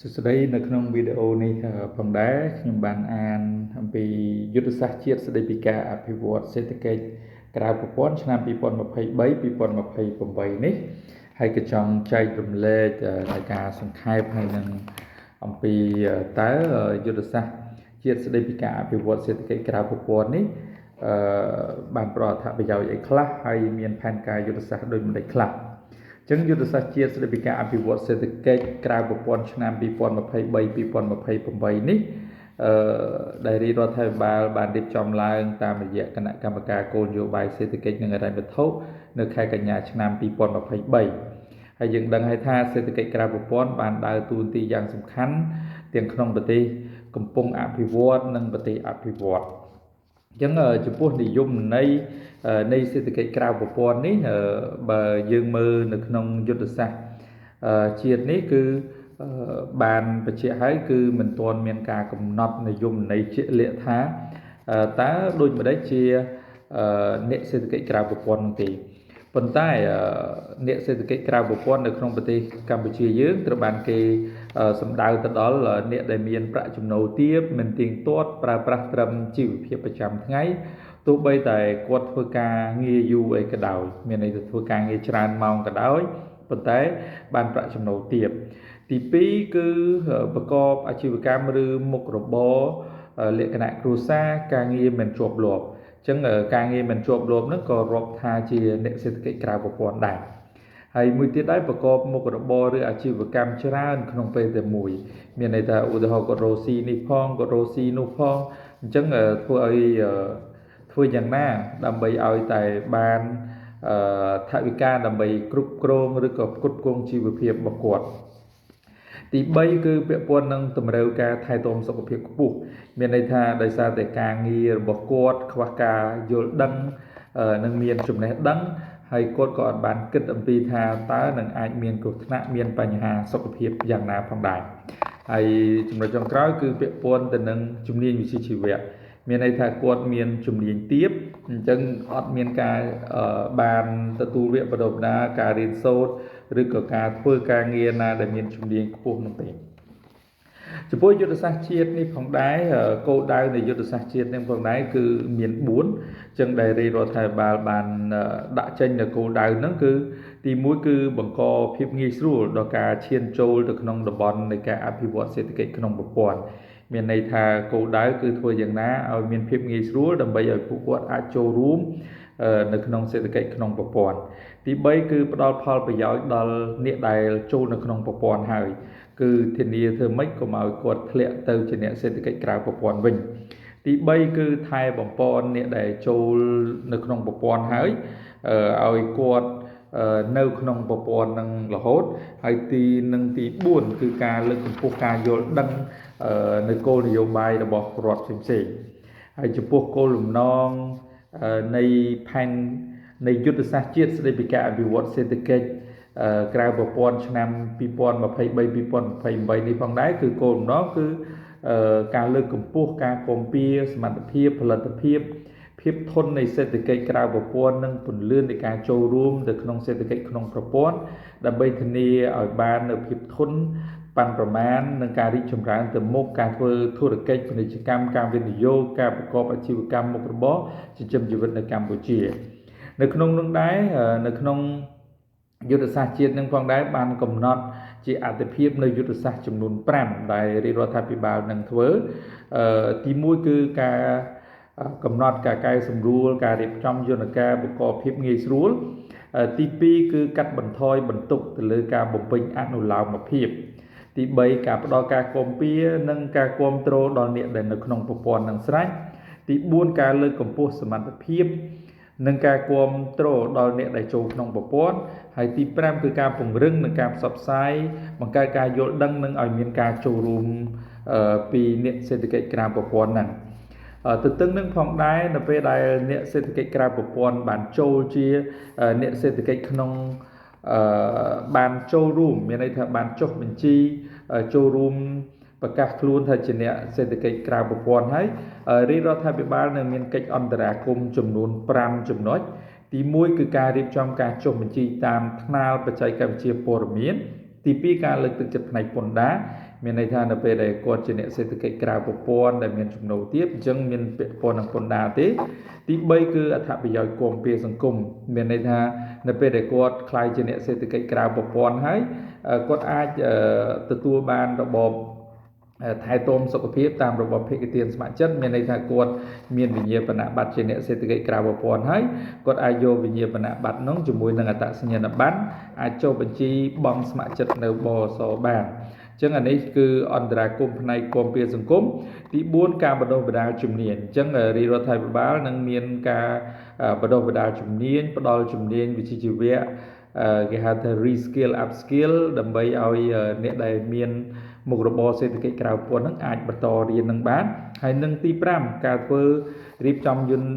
សួស្តីនៅក្នុងវីដេអូនេះផងដែរខ្ញុំបានអានអំពីយុទ្ធសាស្ត្រជាតិស្តីពីការអភិវឌ្ឍសេដ្ឋកិច្ចក្រៅប្រព័ន្ធឆ្នាំ2023 2028នេះហើយក៏ចង់ចែករំលែកនៃការសង្ខេបហើយនឹងអំពីតើយុទ្ធសាស្ត្រជាតិស្តីពីការអភិវឌ្ឍសេដ្ឋកិច្ចក្រៅប្រព័ន្ធនេះបានផ្ដល់អត្ថប្រយោជន៍អីខ្លះហើយមានផែនការយុទ្ធសាស្ត្រដូចម្តេចខ្លះចឹងយុទ្ធសាស្ត្រជាតិស្តីពីការអភិវឌ្ឍសេដ្ឋកិច្ចក្រៅប្រព័ន្ធឆ្នាំ2023 2028នេះដែលរាជរដ្ឋាភិបាលបានរៀបចំឡើងតាមរយៈគណៈកម្មការគោលនយោបាយសេដ្ឋកិច្ចនិងហិរញ្ញវត្ថុនៅខែកញ្ញាឆ្នាំ2023ហើយយើងដឹងហើយថាសេដ្ឋកិច្ចក្រៅប្រព័ន្ធបានដើរតួនាទីយ៉ាងសំខាន់ទាំងក្នុងប្រទេសកំពុងអភិវឌ្ឍនិងប្រទេសអភិវឌ្ឍអញ្ចឹងចំពោះនិយមន័យនៃសេដ្ឋកិច្ចក្រៅប្រព័ន្ធនេះបើយើងមើលនៅក្នុងយុទ្ធសាស្ត្រជាតិនេះគឺបានបញ្ជាក់ហើយគឺមិនទាន់មានការកំណត់និយមន័យជាក់លាក់ថាតើដូចម្តេចជាអ្នកសេដ្ឋកិច្ចក្រៅប្រព័ន្ធនោះទេប៉ុន្តែអ្នកសេដ្ឋកិច្ចក្រៅប្រព័ន្ធនៅក្នុងប្រទេសកម្ពុជាយើងត្រូវបានគេសម្ដៅទៅដល់អ្នកដែលមានប្រាក់ចំណូលទាបមិនទៀងទាត់ប្រើប្រាស់ត្រឹមជីវភាពប្រចាំថ្ងៃទោះបីតែគាត់ធ្វើការងារយូរអីក៏ដោយមានន័យថាធ្វើការងារច្រើនម៉ោងក៏ដោយប៉ុន្តែបានប្រាក់ចំណូលទាបទី2គឺប្រកបអាជីវកម្មឬមុខរបរលក្ខណៈគ្រួសារការងារមិនជាប់លាប់អញ្ចឹងការងារមិនជាប់លាប់ហ្នឹងក៏រាប់ថាជាអ្នកសេដ្ឋកិច្ចក្រៅប្រព័ន្ធដែរហើយមួយទៀតដែរប្រកបមុខរបរឬអាជីវកម្មច្រើនក្នុងពេលតែមួយមានន័យថាឧទាហរណ៍គាត់រកស៊ីនេះផងគាត់រកស៊ីនោះផងអញ្ចឹងធ្វើឲ្យធ្វើយ៉ាងណាដើម្បីឲ្យតែបានថវិកាដើម្បីគ្រប់គ្រងឬក៏ផ្គត់ផ្គង់ជីវភាពរបស់គាត់ទី3គឺពាក់ព័ន្ធនឹងតម្រូវការថែទាំសុខភាពខ្ពស់មានន័យថាដោយសារតែការងាររបស់គាត់ខ្វះការយល់ដឹងនិងមានចំណេះដឹងហើយគាត់ក៏អត់បានគិតអំពីថាតើនឹងអាចមានគ្រោះថ្នាក់មានបញ្ហាសុខភាពយ៉ាងណាផងដែរហើយចំណុចចុងក្រោយគឺពាក់ព័ន្ធទៅនឹងជំនាញវិជ្ជាជីវៈមានន័យថាគាត់មានជំនាញទាបអញ្ចឹងអត់មានការបានទទួលវគ្គបណ្ដុះបណ្ដាលការរៀនសូត្រឬក៏ការធ្វើការងារណាដែលមានជំនាញខ្ពស់នោះទេចំពោះយុទ្ធសាស្ត្រជាតិនេះផងដែរគោលដៅនៃយុទ្ធសាស្ត្រជាតិនេះផងដែរគឺមាន4អញ្ចឹងដែលរាជរដ្ឋាភិបាលបានដាក់ចេញនៅគោលដៅហ្នឹងគឺទី1គឺបង្កភាពងាយស្រួលដល់ការឈានចូលទៅក្នុងតំបន់នៃការអភិវឌ្ឍសេដ្ឋកិច្ចក្នុងប្រព័ន្ធមានន័យថាគោលដៅគឺធ្វើយ៉ាងណាឲ្យមានភាពងាយស្រួលដើម្បីឲ្យពួកគាត់អាចចូលរួមនៅក្នុងសេដ្ឋកិច្ចក្នុងប្រព័ន្ធទី3គឺផ្ដល់ផលប្រយោជន៍ដល់អ្នកដែលចូលនៅក្នុងប្រព័ន្ធហើយគឺធានាធ្វើម៉េចកុំឲ្យគាត់ធ្លាក់ទៅជាអ្នកសេដ្ឋកិច្ចក្រៅប្រព័ន្ធវិញទី3គឺថែបំពន់អ្នកដែលចូលនៅក្នុងប្រព័ន្ធហើយឲ្យគាត់នៅក្នុងប្រព័ន្ធនឹងរហូតហើយទីនឹងទី4គឺការលើកកម្ពស់ការយល់ដឹងនៅគោលនយោបាយរបស់រដ្ឋផ្សេងៗហើយចំពោះគោលបំណងនៃផែននៃយុទ្ធសាស្ត្រជាតិស្តីពីការអភិវឌ្ឍសេដ្ឋកិច្ចក្រៅប្រព័ន្ធឆ្នាំ2023 2028នេះផងដែរគឺគោលបំណងគឺការលើកកម្ពស់ការគាំពៀសមត្ថភាពផលិតភាពភាពធន់នៃសេដ្ឋកិច្ចក្រៅប្រព័ន្ធនិងពន្លឿននៃការចូលរួមទៅក្នុងសេដ្ឋកិច្ចក្នុងប្រព័ន្ធដើម្បីធានាឲ្យបាននូវភាពធន់ប៉ាន់ប្រមាណនិងការរីកចម្រើនទៅមុខការធ្វើធុរកិច្ចពាណិជ្ជកម្មការវិនិយោគការប្រកបអាជីវកម្មមុខរបរចិញ្ចឹមជីវិតនៅកម្ពុជានៅក្នុងនោះដែរនៅក្នុងយុទ្ធសាស្ត្រជាតិនឹងផងដែរបានកំណត់ជាអត្ថិភាពនៅយុទ្ធសាស្ត្រចំនួន5ដែលរាជរដ្ឋាភិបាលនឹងធ្វើទី1គឺការកំណត់ការកែសម្រួលការរៀបចំយន្តការបង្កភាពងាយស្រួលទី2គឺកាត់បន្ថយបន្ទុកទៅលើការបំពេញអនុលោមភាពទី3ការផ្ដល់ការគាំពៀនិងការគាំទ្រដល់អ្នកដែលនៅក្នុងប្រព័ន្ធនឹងស្រេចទី4ការលើកកម្ពស់សមត្ថភាពនិងការគាំទ្រដល់អ្នកដែលចូលក្នុងប្រព័ន្ធហើយទី5គឺការពង្រឹងនិងការផ្សព្វផ្សាយបង្កើតការយល់ដឹងនិងឲ្យមានការចូលរួមពីអ្នកសេដ្ឋកិច្ចក្រៅប្រព័ន្ធហ្នឹងទន្ទឹងនឹងផងដែរនៅពេលដែលអ្នកសេដ្ឋកិច្ចក្រៅប្រព័ន្ធបានចូលជាអ្នកសេដ្ឋកិច្ចក្នុងបានចូលរួមមានន័យថាបានចុះបញ្ជីចូលរួមប្រកាសខ្លួនថាជាអ្នកសេដ្ឋកិច្ចក្រៅប្រព័ន្ធហើយរាជរដ្ឋាភិបាលនឹងមានកិច្ចអន្តរាគមន៍ចំនួន5ចំណុចទី1គឺការរៀបចំការចុះបញ្ជីតាមថ្នាលបច្ចេកវិទ្យាព័ត៌មានទី2ការលើកទឹកចិត្តផ្នែកពន្ធដារ មានន័យថានៅពេលដែលគាត់ជាអ្នកសេដ្ឋកិច្ចក្រៅប្រព័ន្ធដែលមានចំណូលទាបអញ្ចឹងមានពាក់ព័ន្ធនឹងពន្ធដារទេទី3គឺអត្ថប្រយោជន៍គាំពារសង្គមមានន័យថានៅពេលដែលគាត់ក្លាយជាអ្នកសេដ្ឋកិច្ចក្រៅប្រព័ន្ធហើយគាត់អាចទទួលបានរបបថែទាំសុខភាពតាមរបបភាគទានស្ម័គ្រចិត្តមានន័យថាគាត់មានវិញ្ញាបនបត្រជាអ្នកសេដ្ឋកិច្ចក្រៅប្រព័ន្ធហើយគាត់អាចយកវិញ្ញាបនបត្រនោះជាមួយនឹងអត្តសញ្ញាណប័ណ្ណអាចចុះបញ្ជីបង់ស្ម័គ្រចិត្តនៅបសបានអញ្ចឹងអានេះគឺអន្តរាគមន៍ផ្នែកគាំពារសង្គមទី4ការបណ្ដុះបណ្ដាលជំនាញអញ្ចឹងរាជរដ្ឋាភិបាលនឹងមានការបណ្ដុះបណ្ដាលជំនាញផ្ដល់ជំនាញវិជ្ជាជីវៈគេហៅថា reskill upskill ដើម្បីឲ្យអ្នកដែលមានមុខរបរសេដ្ឋកិច្ចក្រៅប្រព័ន្ធហ្នឹងអាចបន្តរៀននឹងបានហើយនឹងទី5ការធ្វើរៀបចំយន្ត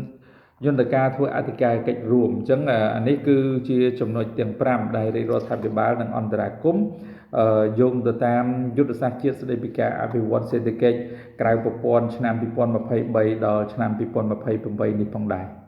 យន្តការធ្វើអធិការកិច្ចរួមអញ្ចឹងអានេះគឺជាចំណុចទាំង5ដែលរាជរដ្ឋាភិបាលនិងអន្តរាគមន៍យោងទៅតាមយុទ្ធសាស្ត្រជាតិស្តីពីការអភិវឌ្ឍសេដ្ឋកិច្ចក្រៅប្រព័ន្ធឆ្នាំ2023ដល់ឆ្នាំ2028នេះផងដែរ។